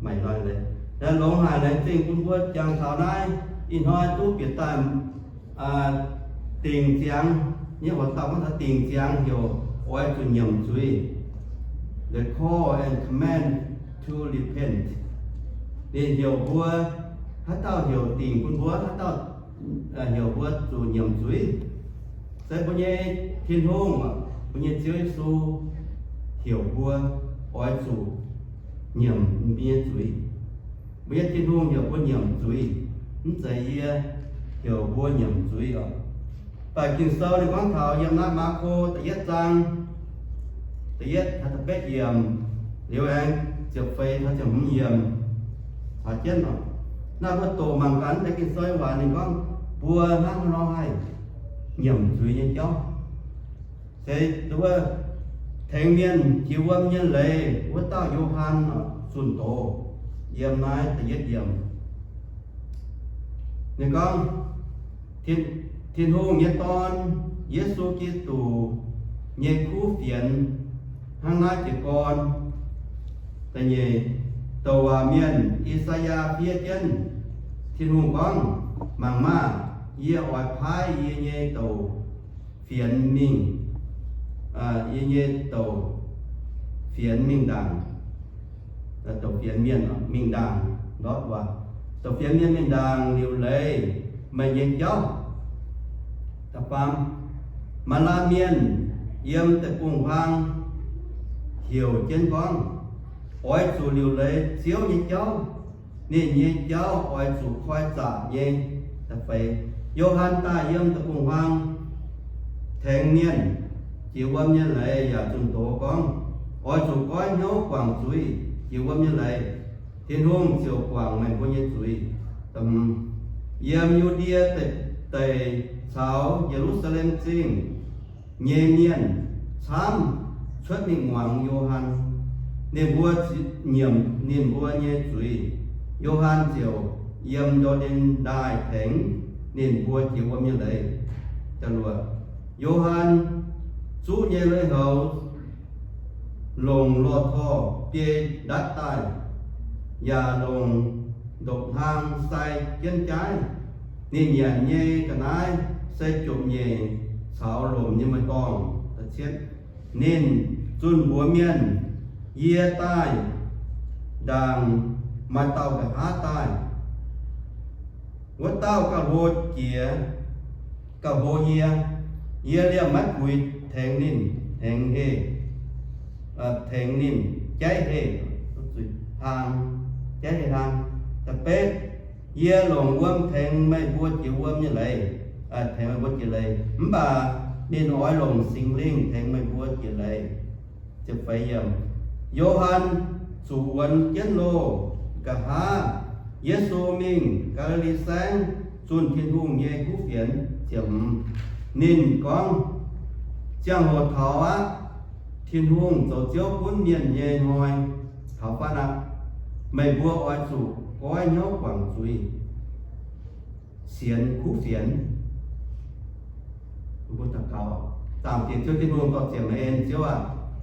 Maaih noic leiz, longx haic, laengz zingh bun mbuo jangx taux naaiv. Ih hnoi duqv bieqc daaih dingc ziangx nyei, hoc dauh gorngv taux dingc ziangx heuc oix zuqc nyiemc zuiz. The call and command to repent. Ninh heuc mbuo, haaix dauh heuc dingc bun mbuo, haaix dauh heuc mbuo zuqc nyiemc zuiz? Se mbuo nyei Tin-Hungh, mbuo nyei Ziouv Yesu heuc mbuo oix zuqc nyiemc mbuo nyei zuiz. Mbuo nyei Tin-Hungh heuc mbuo nyiemc zuiz, mv zeiz yie heuc mbuo nyiemc zuiz oc. Daaih Ging-Sou ninh gorngv taux yiem naaiv Maako da'yietv zaang, da'yietv taux da'betv yiemc, liuz aengx ziepc feix taux ziepc hmz yiemc, caux jienv oc. Naaiv mbuo doqc mangc gaax deix Ging-Sou waac ninh gorngv mbuo hnangv haaix nor haih nyiemc zuiz nyei jauv. Se wuov tengx mienh jiex wuom nyei leiz wuov dauh Yo^han oc, zunh doz yiem naaiv da'yietv yiemc. Ninh gorngv, Tin-Hungh nyei Dorn, Yesu Giduc, nyei kuv fienx hnangv naaiv jiez gorn. Da'nyeic, douc waac mienh I^saa^yaa fiev jienv, Tin-Hungh gorngv, Mangc maah! Yie oix paaiv yie nyei douc fienx mingh, yie nyei douc fienx mingh ndaangc, douc fienx mienh mingh ndaangc, ndortv waac, douc fienx mienh mingh ndaangc liuc leiz meih nyei jauv. Da'faam, maaih laanh mienh yiem deic-bung-huaang heuc jienv gorngv, Oix zuqc liuc leiz Ziouv nyei jauv. Ninh nyei jauv oix zuqc koi zaqc nyei. Da'feix, Yo^han daaih yiem deic-bung-huaang tengx mienh jiex wuom nyei leiz yaac zunh doz gorngv, Oix zuqc goiv hnyouv guangc zuiz, jiex wuom nyei leiz, Tin-Hungh ziouc guangc meih mbuo nyei zuiz. Yiem Yu^ndie Deic caux Ye^lu^saa^lem Zingh nyei mienh camv cuotv mingh muangx Yo^han. Ninh mbuo nyiemc ninh mbuo nyei zuiz. Yo^han ziouc yiem Yo^den Ndaaih tengx ninh mbuo jiex wuom nyei leiz. Yo^han zuqv nyei lui-houx longc lorh torh biei ndatv daaih, yaac longc ndopv-hlang sai jienv jaaiv. Ninh nyanc nyei ga'naaiv se jomc nyeic caux lomc nyei maiv dorngh. Ninh zunh mbuox mienh, Yie daaih ndaangc maaih dauh nqa'haav daaih. Wuov dauh gauh hlo jiex, gauh hlo yie. Yie liemh maiv puix tengx ninh hengx heh, tengx ninh jaiv heh, hlang, jaiv heh hlang. Da'betv, yie longc wuom tengx meih mbuo jiex wuom nyei leiz, tengx meih mbuo jiex leiz, mv baac ninh oix longc Singx Lingh tengx meih mbuo jiex leiz. Yo^han zuqc wuonx jienv loh nqa'haav Yesu mingh Gaa^li^li Saengv zunh Tin-Hungh nyei kuv fienx. Ziepc hmz, ninh gorngv, Ziangh hoc taux aqv. Tin-Hungh zoux Ziouv gunv mienh nyei hnoi taux fatv aqv. Meih mbuo oix zuqc goiv hnyouv guangc zuiz, sienx kuv fienx. Mbuo daux gaux. Zaangc Diex Ziouv Tin-Hungh, dorh ziepc meih en Ziouv aac.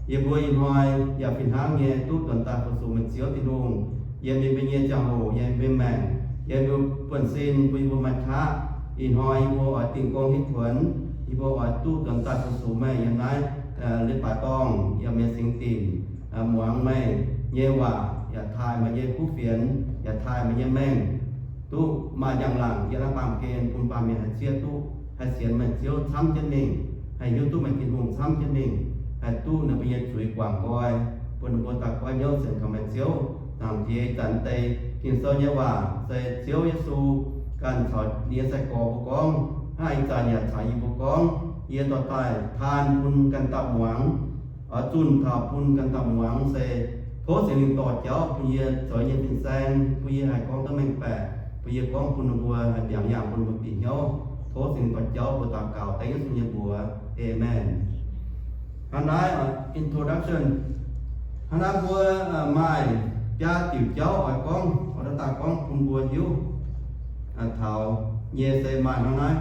Yie mbuo ih hnoi yaac fih hnangv nyei duqv nzuonx daaih fu-sux meih Ziouv Tin-Hungh. Yiem meih nyei ziangh hoc, yiem meih maengc, yiem mbuo buonv-sin bun yie mbuo maaih qaqv. Ih hnoi yie mbuo oix dingh gong hitv kuonx, yie mbuo oix duqv nzuonx daaih fu-sux meih yiem naaiv leiz-baaix dorngh, yiem meih singx dinc, muangx meih nyei waac, yaac taaih meih nyei kuv fienx, yaac taaih meih nyei mengh, duqv maaih njang-laangc yiem naaiv baamh gen bun baamh mienh haih zieqv duqv, haih sienx meih Ziouv camv jienv mingh, haih hiuv duqv meih Tin-Hungh camv jienv mingh, haih duqv ninh mbuo nyei zuiz guangc nqoi, bun ninh mbuo daaih goiv hnyouv sienx kaux meih Ziouv. Zaangc Diex, zanc deix Ging-Sou nyei waac se Ziouv Yesu ganh caux ninh nyei sai-gorx mbuo gorngv, hnangv ih zanc yaac caux yie mbuo gorngv, yie dorh daaih taan bun ganh dauh muangx, oix zunh taux bun ganh dauh muangx se tov Singx Lingh dorh jauv bun yie zoux nyei fin-saeng, bun yie haih gorngv duqv mengh baeqc, bun yie gorngv bun ninh mbuo haih mbiaangx yaangh bun ninh mbuo bieqc hnyouv. Tov Singx Lingh dorh jauv, mbuo daux gaux dengv Yesu nyei mbuox. Amen. Hnangv naaiv, introduction. Hnangv naaiv mbuo maaih biaa diuc jauv oix gorngv, oix daaih gorngv bun mbuo hiuv taux nyei se maaih hnangv naaiv.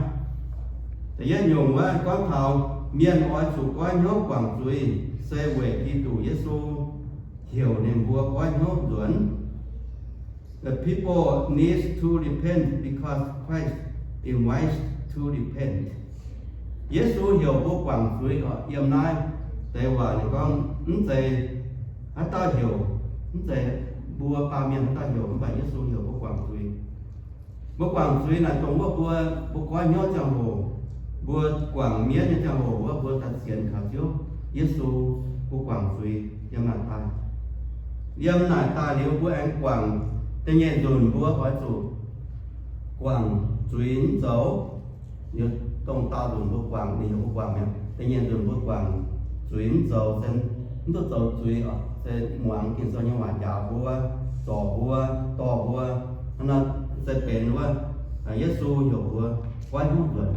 Da'yietv nyungc wuov gorngv taux mienh oix zuqc goiv hnyouv guangc zuiz se weic Giduc Yesu heuc ninh mbuo goiv hnyouv nzuonx. The people needs to repent because Christ invites to repent. Yesu heuc mbuo guangc zuiz oc. Yiem naaiv deix waac ninh gorngv mv zeiz haaix dauh heuc, mv zeiz mbuo baamh mienh haaix dauh heuc, mv baac Yesu heuc mbuo guangc zuiz. Mbuo guangc zuiz naaic dongh wuov mbuo, mbuo goiv hnyouv ziangh hoc, mbuo guangc mienv nyei ziangh hoc wuov, mbuo daaih sienx kaux Ziouv Yesu, mbuo guangc zuiz yiem naaic daaih. Yiem naaic daaih liuz mbuo aengx guangc da'nyeic nzunc mbuo oix zuqc guangc zuiz mv zoux. Liuz dongh daauh nzunc mbuo guangc, ninh heuc mbuo guangc mi'aqv. Da'nyeic nzunc mbuo guangc zuiz mv zoux, se mv duqv zoux zuiz oc, se muangx Ging-Sou nyei waac njaaux mbuo, zorc mbuo, dorh mbuo, hnangv naaiv se benx wuov, Yesu heuc mbuo goiv hnyouv nzuonx.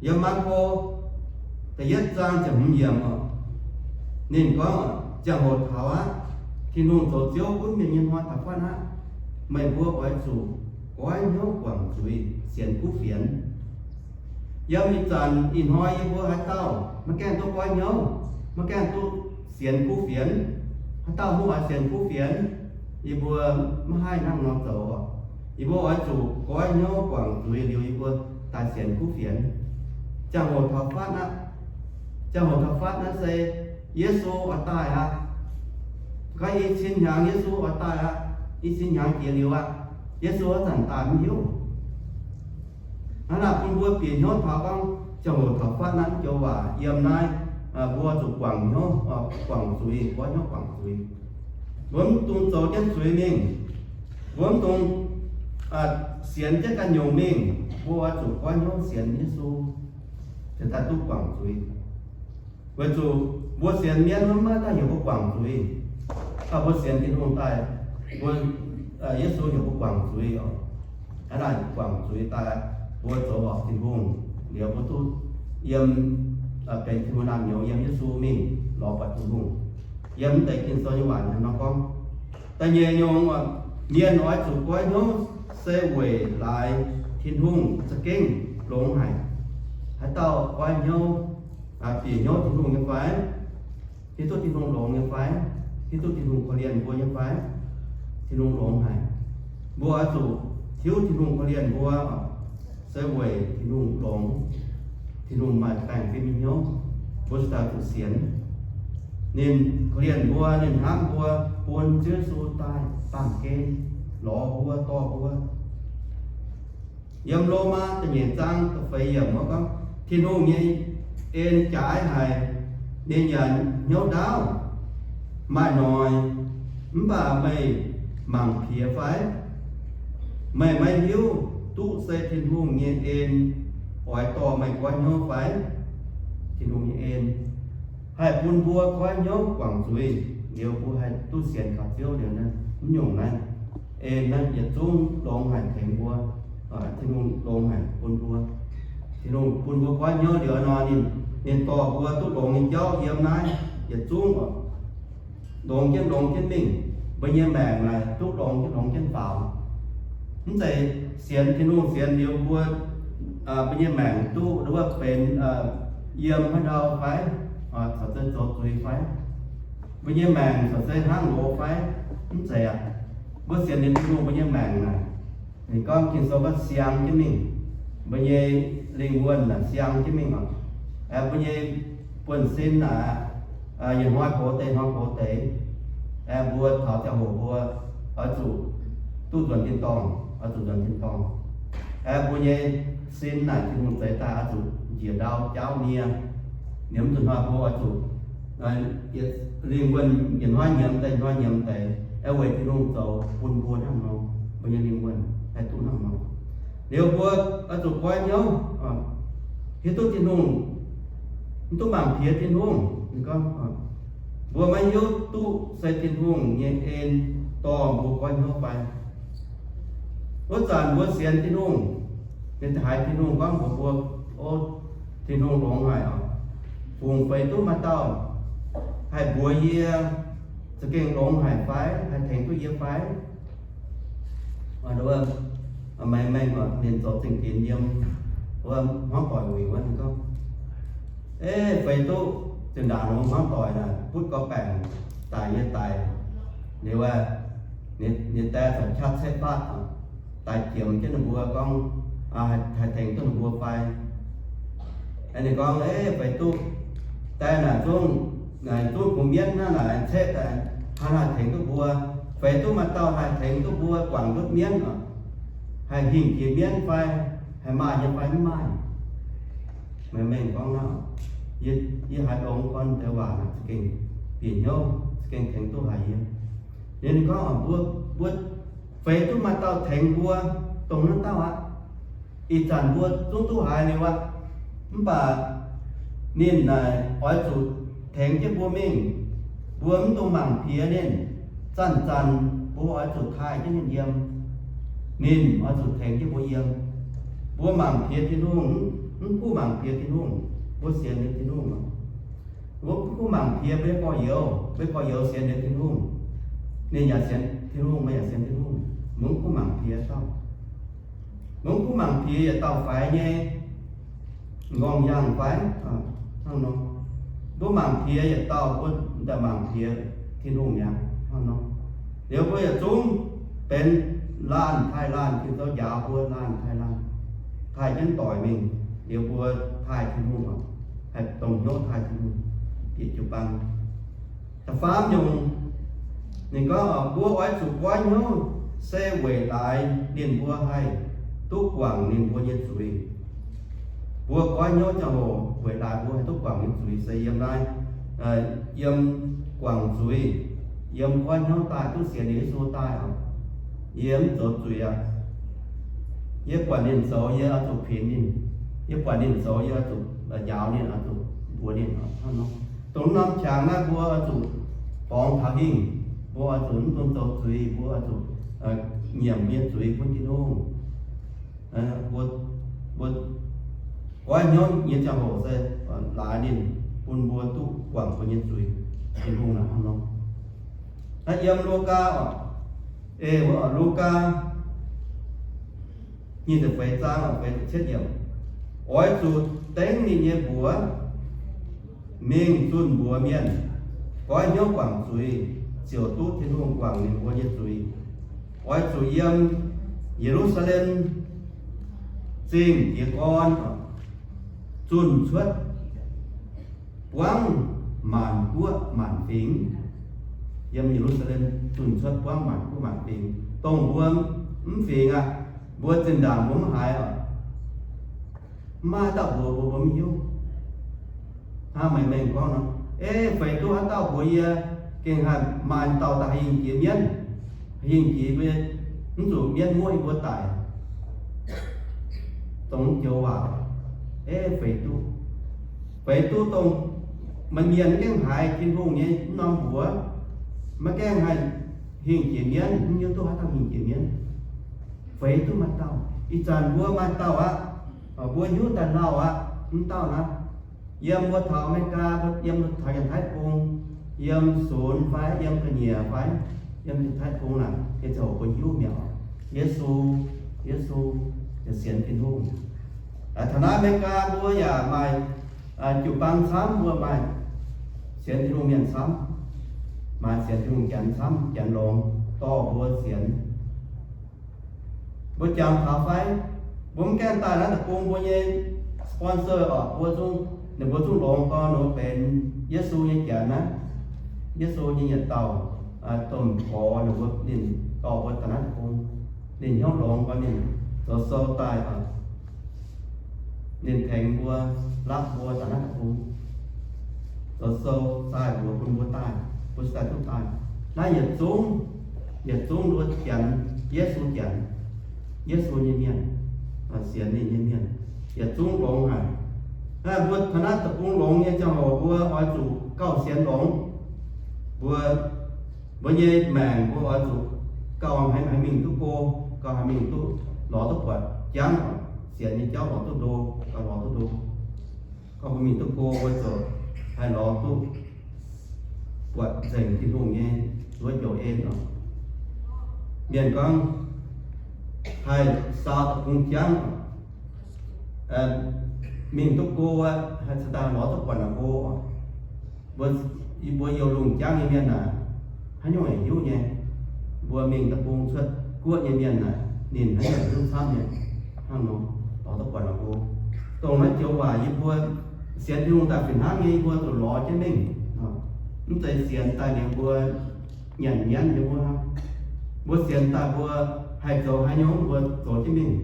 Yiem Maako da'yietv zaang ziepc hmz yiemc oc, ninh gorngv, ziangh hoc taux aqv. Tin-Hungh zoux Ziouv gunv mienh nyei hnoi taux fatv aqv. Meih mbuo oix zuqc goiv hnyouv guangc zuiz, sienx kuv fienx. Yiem ih zanc ih hnoi yie mbuo haaix dauh maiv gaengh duqv goiv hnyouv, maiv gaengh duqv sienx kuv fienx? Haaix dauh mv oix sienx kuv fienx? Yie mbuo maiv haih hnangv nor zoux oc. Yie mbuo oix zuqc goiv hnyouv guangc zuiz liuz yie mbuo daaih sienx kuv fienx. Ziangh hoc taux fatv aqv. Ziangh hoc taux fatv naaiv se Yesu oix daaih aqv. Gorngv i cin hnyangx Yesu oix daaih aqv. I cin hnyangx jiex liuz aqv. Yesu haaix zanc daaih mv hiuv. Hnangv naaic bun mbuo bieqc hnyouv taux gorngv ziangh hoc taux fatv naaiv joux waac yiem naaiv, mbuo zuqc guangc hnyouv, guangc zuiz, goiv hnyouv guangc zuiz. Mbuo mv dungx zoux jienv zuiz mingh. Mbuo mv dungx sienx jienv ganh nyungc mingh. Mbuo oix zuqc goiv hnyouv sienx Yesu, cingx daaih duqv guangc zuiz. Weic zuqc mbuo sienx mienv wuov maiv daaih heuc mbuo guangc zuiz. Mv baac mbuo sienx Tin-Hungh daaih, mbuo, Yesu heuc mbuo guangc zuiz oc. Hnangv naaic guangc zuiz daaih, mbuo zoux horpc Tin-Hungh liuz, mbuo duqv yiem, benx Tin-Hungh naamh nyouz yiem Yesu mingh lorz buatc Tin-Hungh. Yiem mv deix Ging-Sou nyei waac hnangv nor gorngv. Da'nyeic nyungc, mienh oix zuqc goiv hnyouv se weic laaix Tin-Hungh za'gengh longx haic. Haaix dauh goiv hnyouv, bieqc hnyouv Tin-Hungh nyei fai? Hiuv duqv Tin-Hungh longx nyei fai? Hiuv duqv Tin-Hungh korv-lienh mbuo nyei fai? Tin-Hungh longx haic. Mbuo oix zuqc hiuv Tin-Hungh korv-lienh mbuo, se weic Tin-Hungh longx. Tin-Hungh maaih baengc fim nyei hnyouv, mbuo cingx daaih zuqc sienx. Ninh korv-lienh mbuo, ninh hnamv mbuo, bun Ziouv Yesu daaih baamh gen lorz mbuo, dorh mbuo. Yiem Lomaa da'nyeic zaang da'feix yiemc wuov gorngv, Tin-Hungh nyei en jaaix haic, ninh yaac hnyouv ndaauv. Maaih noic, mv baac meih mangc piex fai? Meih maiv hiuv duqv se Tin-Hungh nyei en oix dorh meih goiv hnyouv fai? Tin-Hungh nyei en haih bun mbuo goiv hnyouv guangc zuiz liuz, mbuo haih duqv sienx kaux Ziouv liuz naaiv, mv nyungc naaiv en naaiv yietc zungv longx haic tengx mbuo. Tin-Hungh longx haic bun mbuo. Tin-Hungh bun mbuo goiv hnyouv liuz nor, ninh, ninh dorh mbuo duqv longx nyei jauv yiem naaiv yietc zungv oc. Longx jienv, longx jienv mingh. Mbuo nyei maengc naaic duqv longx jienv, longx jienv faaux. Mv zeiz sienx Tin-Hungh sienx liuz mbuo, mbuo nyei maengc duqv wuov benx yiem haaix ndau fai, caux se zoux zuiz fai, mbuo nyei maengc caux se hnangv loz fai, mv zeiz aqv. Mbuo sienx liuz Tin-Hungh, mbuo nyei maengc naaic, ninh gorngv Ging-Sou gorngv siang jienv mingh, mbuo nyei lingh wuonh naaic siang jienv mingh oc. Aengx mbuo nyei buonv-sin naaic, yietc hnoi goux deix, hnoi goux deix. Aengx mbuo taux ziangh hoc mbuo oix zuqc duqv nzuonx tin-dorngh, oix zuqc nzuonx tin-dorngh. Aengx mbuo nyei sin naaic Tin-Hungh zeix daaih oix zuqc njiec ndau jaauv nie. Ninh mv zuqc hnoi mbuo oix zuqc lingh wuonh yietc hnoi nyiemz deix, hnoi nyiemz deix, aengx weic Tin-Hungh zoux bun mbuo hnangv nor, mbuo nyei lingh wuonh haih duqv hnangv nor. Liuz mbuo oix zuqc goiv hnyouv, hiuv duqv Tin-Hungh, mv duqv mangc piex Tin-Hungh. Ninh gorngv, mbuo maiv hiuv duqv se Tin-Hungh nyei en dorh mbuo goiv hnyouv fai. Wuov zanc mbuo sienx Tin-Hungh, ninh haiz Tin-Hungh gorngv mbuox mbuo, o, Tin-Hungh longx haic oc. Fungx feix duqv maaih dauh haih mbuox yie za'gengh longx haic fai, haih tengx duqv yie fai? Mengh mengh ninh zoux zingh dinx yiem wuov hmuangv doic wuic wuov, ninh gorngv, ei, feix duqv zinh ndaangc wuov hmuangv doic naaic butv gorqv-baengc daic nyei daic liuz, aeqv, ninh dae corc qaqv ceqv fatv, daix jiemx jienv ninh mbuo gorngv, haih tengx duqv ninh mbuo fai. Ninh gorngv, Eix, feix duqv dae naaic zungv, naaic zungv kungx mienv hnangv naaic, ceqv daaih hnangv haih tengx duqv mbuo. Feix duqv maaih dauh haih tengx duqv mbuo guangc ndutv mienv, haih hingh jiex mienv fai, haih maaih nyei fai mv maaih. Meih mengh gorngv naaiv, yie haiz longx gorn deix waac naaic za'gengh bieqc hnyouv, za'gengh tengx duqv haic yie. Ninh gorngv, mbuo, mbuo feix duqv maaih dauh tengx mbuo, dongh naaiv dauh aqv. Ih zanc mbuo zungv duqv haiz liuz aqv. Mv baac ninh naaic oix zuqc tengx jienv mbuo mingh. Mbuo mv dungx mangc piex ninh. Zanc-zanc mbuo oix zuqc taaih jienv ninh yiem. Ninh oix zuqc tengx jienv mbuo yiem. Mbuo mangc piex Tin-Hungh, mv kuv mangc piex Tin-Hungh, mbuo sienx liuz Tin-Hungh. Mbuo mv kuv mangc piex mbuo nyei gorx-youz, mbuo nyei gorx-youz sienx liuz Tin-Hungh. Ninh yaac sienx Tin-Hungh, meih yaac sienx Tin-Hungh. Mbuo mv kuv mangc piex dauh. Mbuo mv kuv mangc piex yietc dauh faix nyei m'nqorngv yangh fai hnangv nor. Mbuo mangc piex yietc dauh, mbuo daaih mangc piex Tin-Hungh mi'aqv hnangv nor. Liuz mbuo yietc zungv benx laanh taaih laanh, Ging-Sou njaaux mbuo laanh taaih laanh, taaih jienv doic mingh. Liuz mbuo taaih Tin-Hungh, haih dongh hnyouv taaih Tin-Hungh, bieqc jiu-baang. Da'faam nyungc, ninh gorngv, mbuo oix zuqc goiv hnyouv se weic laaix ninh mbuo haih duqv guangc ninh mbuo nyei zuiz. Mbuo goiv hnyouv ziangh hoc weic laaix mbuo haih duqv guangc ninh zuiz se yiem naaiv, yiem guangc zuiz, yiem goiv hnyouv daaih duqv sienx Yesu daaih oc. Yie mv zoux zuiz aqv. Yie buatc ninh zoux, yie oix zuqc pinx ninh. Yie buatc ninh zoux, yie oix zuqc njaaux ninh, oix zuqc mbuox ninh hnangv nor. Dongh norm qangx naaiv mbuo oix zuqc borngz taux hingh. Mbuo oix zuqc mv dungx zoux zuiz, mbuo oix zuqc nyiemc mbuo nyei zuiz bun Tin-Hungh. Mbuo, mbuo goiv hnyouv nyei ziangh hoc se laaix ninh bun mbuo duqv guangc mbuo nyei zuiz. Tin-Hungh naaic hnangv nor. Naaiv yiem Lugaa oc, e, Lugaa nyic ziepc feix zaang, feix ziepc cietv yiemc, oix zuqc dengv ninh nyei mbuox mingh zunh mbuox mienh, goiv hnyouv guangc zuiz, ziouc duqv Tin-Hungh guangc ninh mbuo nyei zuiz. Oix zuqc yiem Ye^lu^saa^lem Zingh jiez gorn zunh cuotv buangv maanc guoqv maanc fingx. Yiem Ye^lu^saa^lem zunh cuotv buangv maanc guoqv maanc fingx, dongh mbuo mv fingx aqv. Mbuo zinh ndaangc mbuo mv haiz oc. Mv maaih haaix dauh mbuox mbuo, mbuo mv hiuv. Hnangv meih mengh gorngv nor, e, feix duqv haaix dauh mbuox yie, gengh haih maaih dauh daaih haih hingh jiex mienv, haih hingh jiex mbuo, mv zuqc mienv muoqv yie mbuo daic. Dongh joux waac, e, feix duqv, feix duqv dongh meih mienh maiv gaengh haiz Tin-Hungh nyei mv norm mbuox, maiv gaengh haih hingh jiex mienv, mv hiuv duqv haaix dauh hingh jiex mienv. Feix duqv maaih dauh. Ih zanc mbuo maaih dauh aqv. Mbuo hiuv daaih lauh aqv, mv dauh naaiv. Yiem mbuo taux America, yiem taux Janx-Taiv Bung, yiem Sunx fai yiem Ga'nyiec fai yiem Janx-Taiv Bung naaic, nyei ziangh hoc mbuo hiuv mi'aqv. Yesu, Yesu, yaac sienx Tin-Hungh. Taux naaiv America mbuo yaac maaih jiu-baang camv, mbuo maaih sienx Tin-Hungh mienh camv, maaih sienx Tin-Hungh Janx camv, Janx longx dorh mbuo sienx. Mbuo jangx taux fai? Mbuo mv gaengh daaih naaiv deic-bung mbuo nyei sponsor oc, mbuo zungv, ninh mbuo zungv longx gorn ninh mbuo benx Yesu nyei Janx naaiv, Yesu nyei yietc dauh domh gorx, ninh mbuo, ninh dorh mbuo daaih naaiv deic-bung. Ninh hnyouv longx gorn ninh zoux sou daaih, ninh tengx mbuo, lapv mbuo daaih naaiv deic-bung, zoux sou daaih mbuox bun mbuo daaih, mbuo cingx daaih duqv daaih. Naaiv yietc zungv, yietc zungv mbuo Janx, Yesu Janx, Yesu nyei mienh, sienx ninh nyei mienh, yietc zungv longx haic. Mbuo taux naaiv deic-bung longx nyei ziangh hoc mbuo oix zuqc gauh sienx longx. Mbuo, mbuo nyei maengc mbuo oix zuqc gauh haiz, haiz mingh duqv go, gauh haiz mingh duqv lorz duqv buatc jangv, sienx nyei jauv lorz duqv ndo, gauh lorz duqv ndo. Gorngv mbuo mingh duqv go, mbuo ziouc haih lorz duqv buatc nzengc Tin-Hungh nyei wuov njoux en oc. Mienh gorngv haih saau deic-bung jangv, mingh duqv go aqv, haih cingx daaih lorz duqv buatc naaic go. Mbuo, mbuo youh lungh jangv nyei mienh naaic, haaix nyungc aengx hiuv nyei. Mbuo mbuo mingh deic-bung cuotv guoqv nyei mienh naaic, ninh haaix zanc zungv camv nyei. Hnangv nor, lorz duqv buatc lorqc mbuo. Dongh naaiv joux waac yie mbuo sienx Tin-Hungh daaih fih hnangv nyei, yie mbuo zuqc lorz jienv mingh. Mv zeiz sienx daaih liuz mbuo nyanc nyanv nyei wuov. Mbuo sienx daaih mbuo haih zoux haaix nyungc mbuo zoux jienv mingh,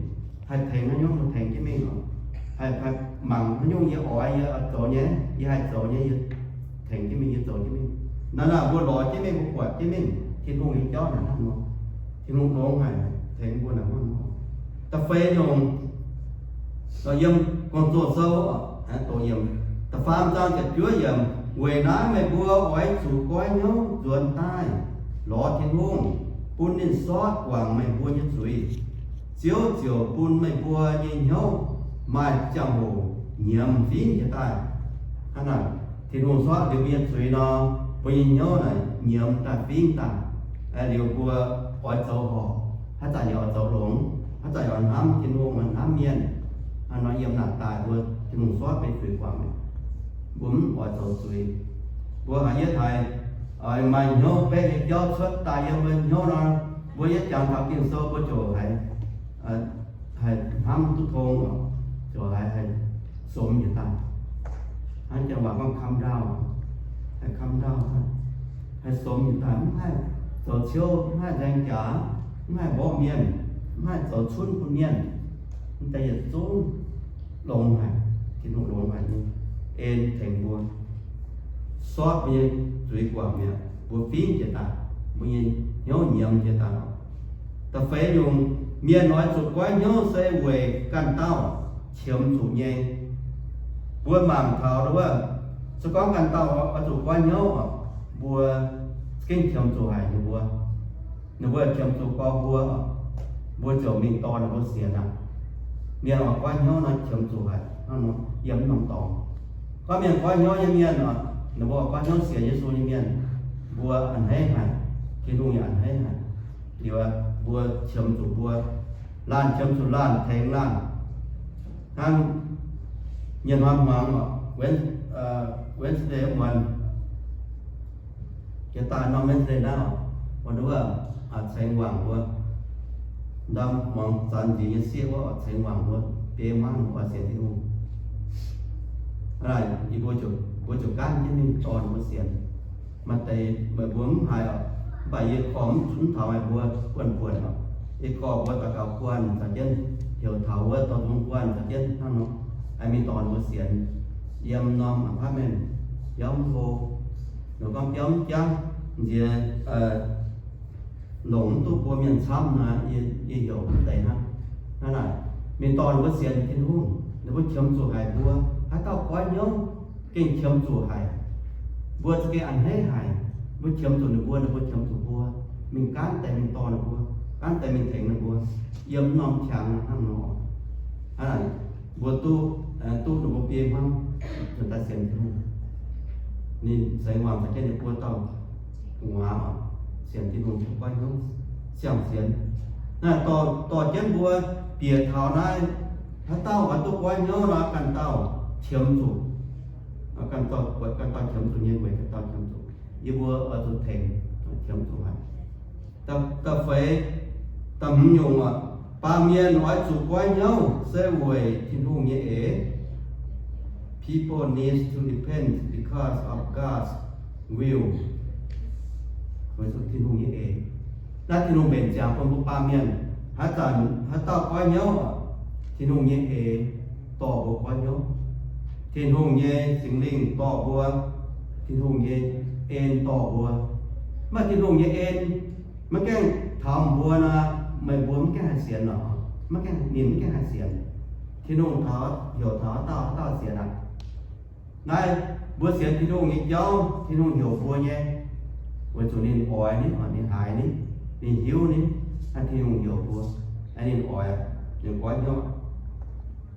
haih tengx haaix nyungc mbuo tengx jienv mingh oc. Haih, haih mangc haaix nyungc yie oix yie oix zoux nyei, yie haih zoux nyei yie tengx jienv mingh, yie zoux jienv mingh. Naaiv, naaiv mbuo lorz jienv mingh, mbuo buatc jienv mingh, Tin-Hungh nyei jauv naaic hnangv nor. Tin-Hungh longx haic tengx mbuo naaic hnangv nor. Da'feix nyungc, yiem Gong-Zoh Sou, da'faam zaang ziepc juov yiemc, weic naaiv meih mbuo oix zuqc goiv hnyouv nzuonx daaih lorz Tin-Hungh, bun ninh sortv guangc meih mbuo nyei zuiz. Ziouv ziouc bun meih mbuo nyei hnyouv maaih ziangh hoc nyiemz fingx jiez daaih. Hnangv naaic, Tin-Hungh sortv liuz mbuo nyei zuiz nor, mbuo nyei hnyouv naaic nyiemz daaih fingx daaih. Liuz mbuo oix zoux horpc, haaix zanc yaac oix zoux longx, haaix zanc yaac oix hnamv Tin-Hungh, oix hnamv mienh. Hnangv nor yiem naaic daaih mbuo Tin-Hungh sortv mbuo nyei zuiz guangc mi'aqv. Mbuo mv oix zoux zuiz. Mbuo haiz yietv haiz maaih hnyouv beqv nyei jauv cuotv daaih yiem mbuo hnyouv nor, mbuo yietv jangx taux Ging-Sou mbuo ziouc haiz, haiz hnamv duqv tong, ziouc haiz, haiz somx njiec daaih. Hnangv janx waac gorngv calm down, haiz calm down, haiz somx njiec daaih, mv haih zoux ciouv, mv haih nzaeng jaax, mv haih mborqv mienh, mv haih zoux cunv bun mienh. Mv deix yietc zungv longx haic, Tin-Hungh longx haic nyei en tengx mbuo, sortv mbuo nyei zuiz guangc mi'aqv, mbuo fingx jiez daaih, mbuo nyei hnyouv nyiemz jiez daaih. Da'feix nyungc, mienh oix zuqc goiv hnyouv se weic ganh dauh qiemx zuqc nyei. Mbuo mangc taux wuov, se gorngv ganh dauh oix zuqc goiv hnyouv oc, mbuo gengh qiemx zuqc haic ninh mbuo. Ninh mbuo qiemx zuqc gorx mbuo, mbuo ziouc mingh dorh ninh mbuo sienx aqv. Mienh oix goiv hnyouv nor qiemx zuqc haic hnangv nor yiem norm dorngx. Gorngv mienh goiv hnyouv nyei mienh oc, ninh mbuo oix goiv hnyouv sienx Yesu nyei mienh, mbuo a'hneiv haic, Tin-Hungh yaac a'hneiv haic. Liuz mbuo qiemx zuqc mbuo, laanh qiemx zuqc laanh, tengx laanh. Hnangv nyei hnoi hmuangx oc, Wednesday muonz, jiex daaih norm Wednesday naaiv oc, wuov, cengx wangc mbuo, ndau muangx zanc nziex nyei sieqv wuov oc, cengx wangc mbuo biei hmuangv oix sienx Tin-Hungh. Hnangv naaic yie mbuo, mbuo ziouc gaanv jienv mingh dorh ninh mbuo sienx. Maaih deix meih mbuo mv haiz oc, mv baac yie korv mv zunv taux meih mbuo buonv-buonc oc. Yie korv mbuo daux gaux guanh caux jienv, heuc taux wuov dorh nzung guanh caux jienv hnangv nor, mingh dorh ninh mbuo sienx. Yiem norm apartment biauv mv hlo, ninh gorngv biauv mv jangv, nziex longc mv duqv mbuo mienh camv naaic, yie heuc mv deix hnangv. Hnangv naaic, mingh dorh ninh mbuo sienx Tin-Hungh, ninh mbuo qiemx zuqc haic mbuo. Haaix dauh goiv hnyouv gengh qiemx zuqc haic. Mbuo za'gengh a'hneiv haic. Mbuo qiemx zuqc ninh mbuo, ninh mbuo qiemx zuqc mbuo. Mingh gaanv deix mingh dorh ninh mbuo, gaanv deix mingh tengx ninh mbuo yiem norm qangx hnangv nor. Hnangv naaic, mbuo duqv, duqv ninh mbuo biei hmuangv, daaih sienx Tin-Hungh. Ninh cengx wangc caux jienv ninh buo dauh gu'nguaaz oc, sienx Tin-Hungh, goiv hnyouv siang-sienx. Naaiv dorh, dorh jienv mbuo bieqc taux naaiv, haaix dauh oix duqv goiv hnyouv nor, ganh dauh qiemx zuqc. Ganh dauh, buatc ganh dauh qiemx zuqc nyei, weic ganh dauh qiemx zuqc. Yie mbuo oix zuqc tengx, qiemx zuqc haic. Da'feix, da'hmz nyungc oc, baamh mienh oix zuqc goiv hnyouv se weic Tin-Hungh nyei eix. People needs to repent because of God's will. Weic zuqc Tin-Hungh nyei eix. Naaiv Tin-Hungh mbenc ziangx bun mbuo baamh mienh, haaix zanc haaix dauh goiv hnyouv oc, Tin-Hungh nyei eix dorh mbuo goiv hnyouv. Tin-Hungh nyei Singx Lingh dorh mbuo, Tin-Hungh nyei en dorh mbuo. Maaih Tin-Hungh nyei en maiv gaengh taux mbuo nor, meih mbuo maiv gaengh haih sienx lorqc. Maiv gaengh, ninh maiv gaengh haih sienx. Tin-Hungh taux, heuc taux haaix dauh, haaix dauh sienx aqv. Naaiv mbuo sienx Tin-Hungh nyei jauv, Tin-Hungh heuc mbuo nyei, weic zuqc ninh oix ninh, ninh haiz ninh, ninh hiuv ninh, naaiv Tin-Hungh heuc mbuo, ninh oix, ninh goiv hnyouv.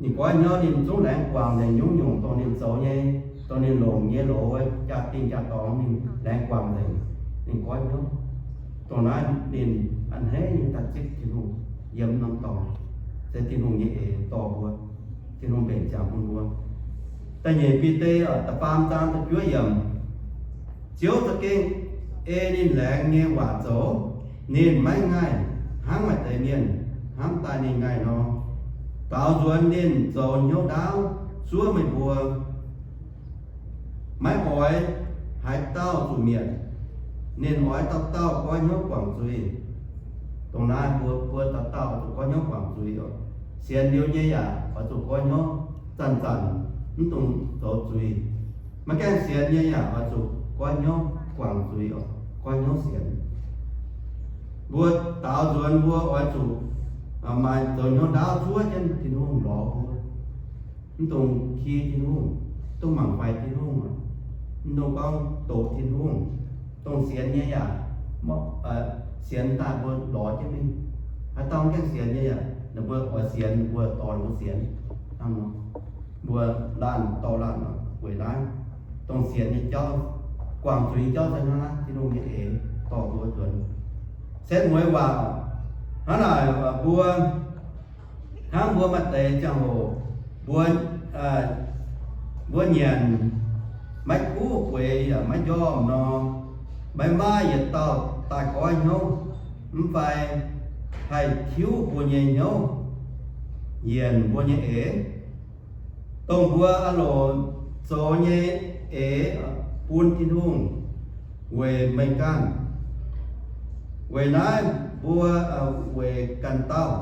Ninh goiv hnyouv ninh zungv laengz guangc nzengc nyungc-nyungc dongh ninh zoux nyei, dongh ninh longc nyei loz, jaa-dingh jaa-dorngx ninh laengz guangc nzengc, ninh goiv hnyouv. Dongh naaiv ninh a'hneiv nyei daaih zipv Tin-Hungh yiem norm dorngx, se Tin-Hungh nyei eix dorh mbuo, Tin-Hungh mbenc ziangx bun mbuo. Da'nyeic Bide da'faam zaang da'juov yiemc, Ziouv za'gengh ei ninh laengz nyei waac zoux. Ninh maiv ngaih hnangv maaih deix mienh hnamv daaih ninh ngaih nor. Daaux nzuonx ninh zoux hnyouv ndaauv zuov meih mbuo. Maiv oix haaix dauh zuqc mietc. Ninh oix dauh dauh goiv hnyouv guangc zuiz. Dongh naaiv mbuo, mbuo dauh dauh zuqc goiv hnyouv guangc zuiz oc. Sienx liuz nyei yaac oix zuqc goiv hnyouv zanc-zanc mv dungx zoux zuiz. Maiv gaengh sienx nyei yaac oix zuqc goiv hnyouv guangc zuiz oc, goiv hnyouv sienx. Mbuo daaux nzuonx mbuo oix zuqc maaih zoux hnyouv ndaauv zuov jienv Tin-Hungh lorz mbuo. Mv dungx ki Tin-Hungh, mv dungx mangc faix Tin-Hungh, mv dungx gorngv doqc Tin-Hungh. Dongh sienx nyei yaac sienx daaih mbuo lorz jienv mingh. Haaix dauh mv gaengh sienx nyei yaac ninh mbuo oix sienx, ninh mbuo dorh ninh mbuo sienx hnangv nor. Mbuo laanh dorh laanh weic naaiv dongh sienx nyei jauv, guangc zuiz nyei jauv se hnangv naaiv, Tin-Hungh nyei eix dorh mbuo nzuonx. Setv mueiz waac hnangv naaic, mbuo hnangv mbuo maaih deix ziangh hoc, mbuo, mbuo nyanc maiv kuv bueix yaac maiv njormh nor, maiv maaih yietc dauh daaih goiv hnyouv, mv fai haih tiuv mbuo nyei hnyouv, yienc mbuo nyei eix, dongh mbuo aah loc zoux nyei eix bun Tin-Hungh weic meih ganh. Weic naaiv mbuo weic ganh dauh,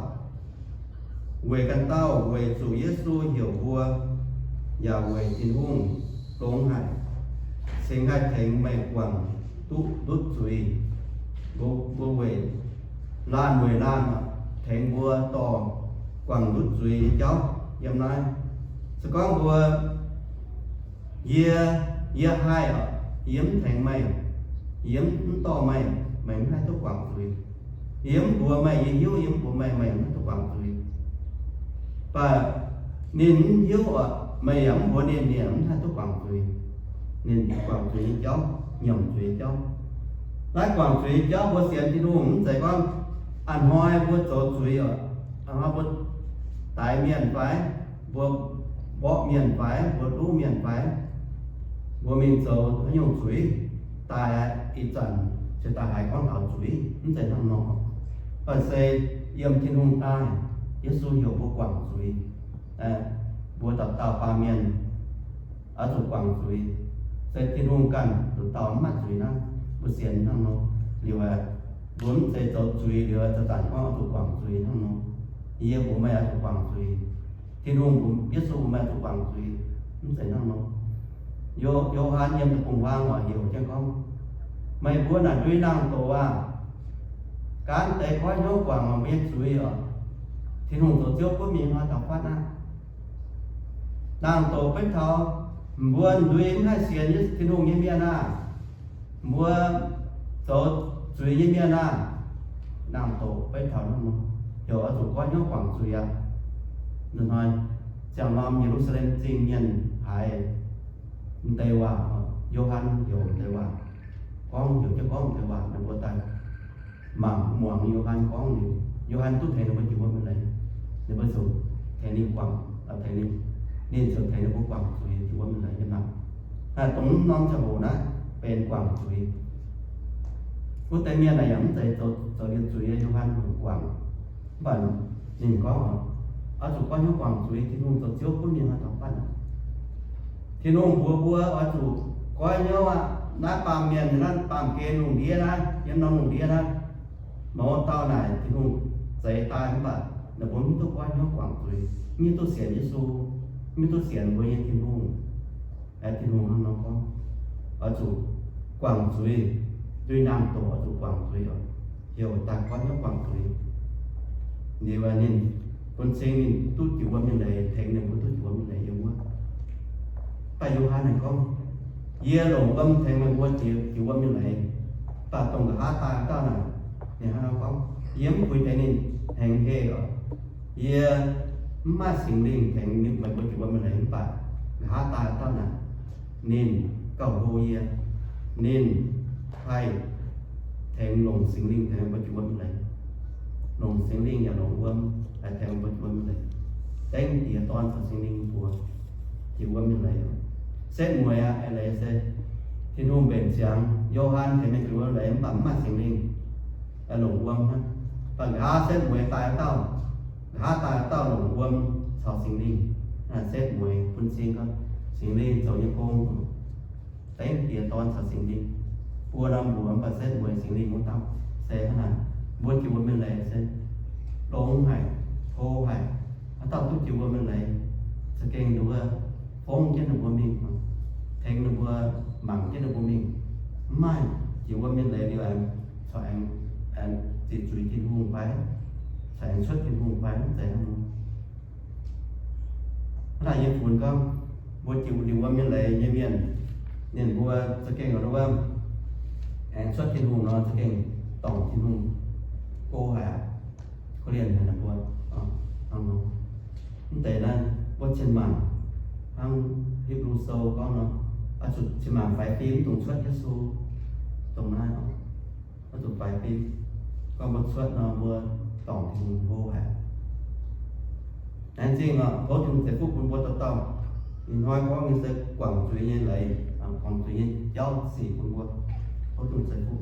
weic ganh dauh, weic zuqc Yesu heuc mbuo, yaac weic Tin-Hungh dongh haic, cingx haih tengx meih guangc duqv ndutv zuiz. Mbuo, mbuo weic laanh weic laanh tengx mbuo dorh guangc ndutv zuiz nyei jauv yiem naaiv. Se gorngv mbuo, yie, yie haih oc, yie mv tengx meih, yie mv dorh meih, meih mv haih duqv guangc zuiz. Yie mv mbuox meih, yie hiuv yie mv mbuox meih, meih mv haih duqv guangc zuiz. Mv baac ninh mv hiuv oc, meih yaac mv mbuox ninh, ninh yaac mv haih duqv guangc zuiz. Ninh guangc zuiz nyei jauv, nyiemc zuiz nyei jauv. Naaiv guangc zuiz nyei jauv mbuo sienx Tin-Hungh mv zeiz gorngv a'hnoi mbuo zoux zuiz oc, a'hnoi mbuo daix mienh fai, mbuo mborqv mienh fai, mbuo duqv mienh fai, mbuo mingh zoux haaix nyungc zuiz, daaih ih zanc ziouc daaih haiz gorngv taux zuiz, mv zeiz hnangv nor. Mv baac se yiem Tin-Hungh daaih, Yesu heuc mbuo guangc zuiz. Mbuo dauh dauh baamh mienh oix zuqc guangc zuiz. Se Tin-Hungh ganh nduqc dauh mv maaih zuiz naaiv, mbuo sienx hnangv nor. Liuz aeqv, mbuo mv zeiz zoux zuiz liuz zanc-zanc gorngv oix zuqc guangc zuiz hnangv nor. Yie mbuox meih oix zuqc guangc zuiz. Tin-Hungh mbuox, Yesu mbuox meih oix zuqc guangc zuiz, mv zeiz hnangv nor. Yo, Yo^han yiem deic-bung-huaang oix heuc jienv gorngv, meih mbuo naaic ndui nangh doqc aah, gaanv deix goiv hnyouv guangc meih mbuo nyei zuiz oc, Tin-Hungh zoux Ziouv gunv mingh hnoi taux fatv aqv. Nangh doqc beiv taux mbuo ndui mv haih sienx Yesu Tin-Hungh nyei mienh aah, mbuo zoux zuiz nyei mienh aah, nangh doqc beiv taux hnangv nor, heuc oix zuqc goiv hnyouv guangc zuiz aqv. Ih hnoi ziangh norm Ye^lu^saa^lem Zingh mienh haiz m'deix waac, Yo^han heuc m'deix waac, gorngv heuc jienv gorngv m'deix waac, ninh mbuo daaih mangc muangx Yo^han gorngv liuz, Yo^han duqv tengx ninh mbuo jiex wuom nyei leiz. Ninh mbuo ziouc tengx ninh guangc, tengx ninh, ninh ziouc tengx ninh mbuo guangc zuiz jiex wuom nyei leiz nyei maah. Naaiv dongh norm ziangh hoc naaiv benx guangc zuiz. Wuov deix mienh naaic yaac mv zeiz zoux, zoux liuz zuiz, Yo^han guangc. Mv baac ninh gorngv, oix zuqc goiv hnyouv guangc zuiz, Tin-Hungh zoux Ziouv gunv mingh hnoi taux fatv aqv. Tin-Hungh mbuox mbuo oix zuqc goiv hnyouv aqv. Naaiv baamh mienh, naaiv baamh gen lungh ndiev naaiv, yiem norm lungh ndiev naaiv, mouz dauh naaic Tin-Hungh zeix daaih mv baac ninh mbuo mv duqv goiv hnyouv guangc zuiz, mv duqv sienx Yesu, mv duqv sienx mbuo nyei Tin-Hungh. Aeqv, Tin-Hungh hnangv nor gorngv, oix zuqc guangc zuiz, ndui nangh doqc oix zuqc guangc zuiz oc, heuc daaih goiv hnyouv guangc zuiz. Liuz ninh bun cing ninh duqv jiex wuom nyei leiz, tengx ninh mbuo duqv jiex wuom nyei leiz yiem wuov. Mv baac Yo^han naaic gorngv, yie longc wuom tengx meih mbuo jiex, jiex wuom nyei leiz, mv baac dongh nqa'haav daaih dauh naaic, ninh hnangv nor gorngv, yie mv puix tengx ninh hengx heh oc. Yie mv maaih Singx Lingh tengx meih mbuo jiex wuom nyei leiz, mv baac nqa'haav daaih dauh naaic, ninh gauh hlo yie, ninh haih tengx longc Singx Lingh tengx meih mbuo jiex wuom nyei leiz. Longc Singx Lingh yaac longc wuom haih tengx meih mbuo jiex wuom nyei leiz. Dengv Diex, Dorn caux Singx Lingh mbuox jiex wuom nyei leiz. Setv mueiz aqv, eix leiz se Tin-Hungh mbenc ziangx Yo^han tengx mienh jiex wuom nyei leiz mv baac mv maaih Singx Lingh. longc wuom hnangv. Mv baac nqa'haav setv mueiz daaih wuov dauh, nqa'haav daaih wuov dauh longc wuom caux Singx Lingh, setv mueiz bun cing gorngv Singx Lingh zoux nyei gong, dengv Diex, Dorn caux Singx Lingh. Mbuo norm mbuox mv baac setv mueiz Singx Lingh wuov dauh. Se hnangv naaic, mbuo jiex wuom mienh leiz se longx haic, hlo haic. Haaix dauh duqv jiex wuom mienh leiz, za'gengh ninh mbuo fongv jienv ninh mbuo mingh, tengx ninh mbuo, mangc jienv ninh mbuo mingh. Mv maaih jiex wuom mienh leiz liuz aengx corc aengx, aengx ziqc zuiz Tin-Hungh fai, corc aengx cuotv Tin-Hungh fai, mv zeiz hnangv nor. Hnangv naaic nyei funx gorngv, mbuo jiex liuz wuom mienh leiz nyei mienh, ninh mbuo za'gengh wuov, aengx cuotv Tin-Hungh nor za'gengh dorngc Tin-Hungh go haic aqv. Korv-lienh haic ninh mbuo. Hnangv nor, mv deix naaiv mbuo cien-maanc, hnangv Hipv^lu Sou gorngv nor, oix zuqc cien-maanc faix fim, mv dungx cuotv Yesu. Dongh naaiv oix zuqc faix fim. Gorngv mbuo cuotv nor, mbuo dorngc Tin-Hungh hlo haic. Laengz zingh oc, tov Tin-Hungh ceix fuqv bun mbuo dauh dauh. Ih hnoi gorngv nyei se guangc zuiz nyei leiz, guangc zuiz nyei jauv sic bun mbuo. Tov Tin-Hungh ceix fuqv.